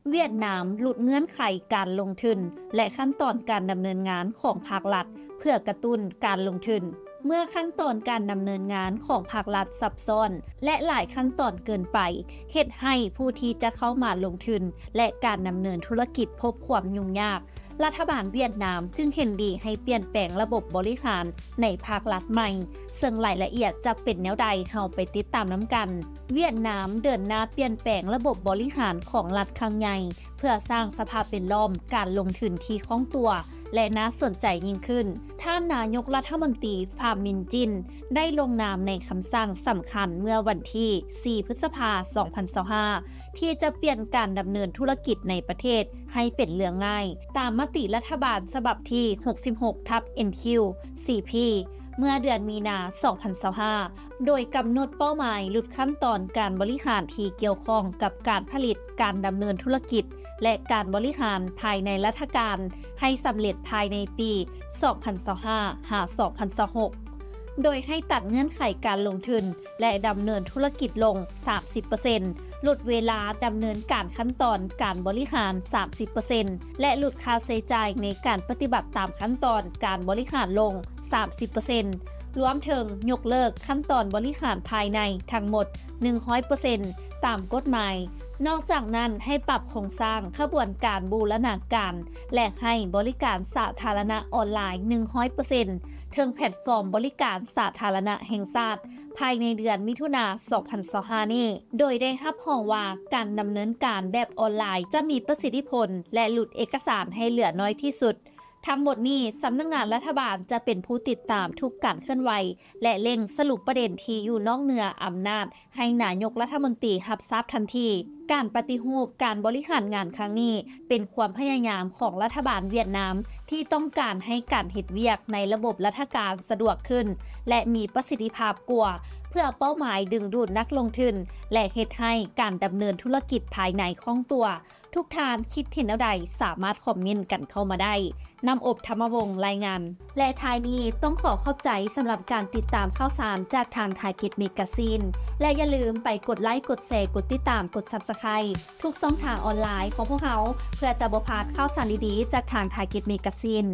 ຫວຽດນາມຫຼຸດເງື່ອນໄຂການລົງທຶນ ແລະ ຂັ້ນຕອນການດຳເນີນງານຂອງພາກລັດ ເພື່ອກະຕຸ້ນການລົງທຶນ. ເມື່ອຂັ້ນຕອນການດຳເນີນງານຂອງພາກລັດຊັບຊ້ອນ ແລະ ຫຼາຍຂັ້ນຕອນເກີນໄປ, ເຮັດໃຫ້ຜູ້ທີ່ຈະເຂົ້າມາລົງທຶນ ແລະ ການດຳເນີນທຸລະກິດພົບຄວາມຫຍຸ້ງຍາກ. ລັດຖະບານຫວຽດນາມຈຶ່ງເຫັນດີໃຫ້ປ່ຽນແປງລະບົບບໍລິຫານໃນພາກລັດໃໝ່, ເຊິ່ງລາຍລະອຽດຈະເປັນແນວໃດ, ເຮົາໄປຕິດຕາມນຳກັນ. ຫວຽດນາມເດີນໜ້າປ່ຽນແປງລະບົບບໍລິຫານຂອງລັດຄັ້ງໃຫຍ່ ເພື່ອສ້າງສະພາບແວດລ້ອມການລົງທຶນທີ່ຄ່ອງຕົວ ແລະ ໜ້າສົນໃຈຍິ່ງຂຶ້ນ. ທ່ານນາຍົກລັດຖະມົນຕີ ຟາມມິນຈິນ ໄດ້ລົງນາມໃນຄຳສັ່ງສຳຄັນເມື່ອວັນທີສີ່ ພຶດສະພາ ສອງພັນຊາວຫ້າ ທີ່ຈະປ່ຽນການດຳເນີນທຸລະກິດໃນປະເທດໃຫ້ເປັນເລື່ອງງ່າຍ, ຕາມມະຕິລັດຖະບານສະບັບທີຫົກສິບຫົກ ທັບ ເອັນ ຄິວ ຊີ ພີ ເມື່ອເດືອນມີນາ ສອງພັນຊາວຫ້າ ໂດຍກຳນົດເປົ້າໝາຍຫຼຸດຂັ້ນຕອນການບໍລິຫານທີ່ກ່ຽວຂ້ອງກັບການຜະລິດ, ການດຳເນີນທຸລະກິດ ແລະ ການບໍລິຫານພາຍໃນລັດຖະການໃຫ້ສຳເລັດພາຍໃນປີສອງພັນຊາວຫ້າ ຫາ ສອງພັນຊາວຫົກ ໂດຍໃຫ້ຕັດເງື່ອນໄຂການລົງທຶນ ແລະ ດຳເນີນທຸລະກິດລົງສາມສິບເປີເຊັນ, ຫຼຸດເວລາດຳເນີນການຂັ້ນຕອນການບໍລິຫານສາມສິບເປີເຊັນ ແລະ ຫຼຸດຄ່າໃຊ້ຈ່າຍໃນການປະຕິບັດຕາມຂັ້ນຕອນການບໍລິຫານລົງສາມສິບເປີເຊັນ, ລວມເຖິງຍົກເລີກຂັ້ນຕອນບໍລິຫານພາຍໃນທັງໝົດໜຶ່ງຮ້ອຍເປີເຊັນຕາມກົດໝາຍ. ນອກຈາກນັ້ນ, ໃຫ້ປັບໂຄງສ້າງຂະບວນການບູລະນາການ ແລະ ໃຫ້ບໍລິການສາທາລະນະອອນລາຍໜຶ່ງຮ້ອຍເປີເຊັນ ເທິງແພລດຟອມບໍລິການສາທາລະນະແຫ່ງຊາດ ພາຍໃນເດືອນມິຖຸນາ ສອງພັນຊາວຫ້ານີ້, ໂດຍໄດ້ຮັບຮອງວ່າການດຳເນີນການແບບອອນລາຍຈະມີປະສິດທິຜົນ ແລະ ຫຼຸດເອກະສານໃຫ້ເຫຼືອໜ້ອຍທີ່ສຸດ. ທັງໝົດນີ້, ສຳນັກງານລັດຖະບານຈະເປັນຜູ້ຕິດຕາມທຸກການເຄື່ອນໄຫວ ແລະ ເລັ່ງສະຫຼຸບປະເດັນທີ່ຢູ່ນອກເໜືອອຳນາດ ໃຫ້ນາຍົກລັດຖະມົນຕີຮັບຊາບທັນທີ. ການປະຕິຮູບການບໍລິຫານງານຄັ້ງນີ້ ເປັນຄວາມພະຍາຍາມຂອງລັດຖະບານຫວຽດນາມ ທີ່ຕ້ອງການໃຫ້ການເຮັດວຽກໃນລະບົບລັດຖະການສະດວກຂຶ້ນ ແລະ ມີປະສິດທິພາບກວ່າ ເພື່ອເປົ້າໝາຍດຶງດູດນັກລົງທຶນ ແລະ ເຮັດໃຫ້ການດຳເນີນທຸລະກິດພາຍໃນຄ່ອງຕົວ. ທຸກທ່ານຄິດເຫັນແນວໃດ ສາມາດຄອມເມັນກັນເຂົ້າມາໄດ້. ນ້ຳອົບ ທຳມະວົງ ລາຍງານ. ແລະ ທ້າຍນີ້ຕ້ອງຂໍຂອບໃຈສຳລັບການຕິດຕາມຂ່າວສານຈາກທາງ Target Magazine ແລະ ຢ່າລືມໄປກົດໄລ, ກົດແຊ, ກົດຕິດຕາມ, ກົດ Subscribe ທຸກຊ່ອງທາງອອນລາຍຂອງພວກເຮົາ ເພື່ອຈະບໍ່ພາດຂ່າວສານດີໆຈາກທາງ Target Magazine.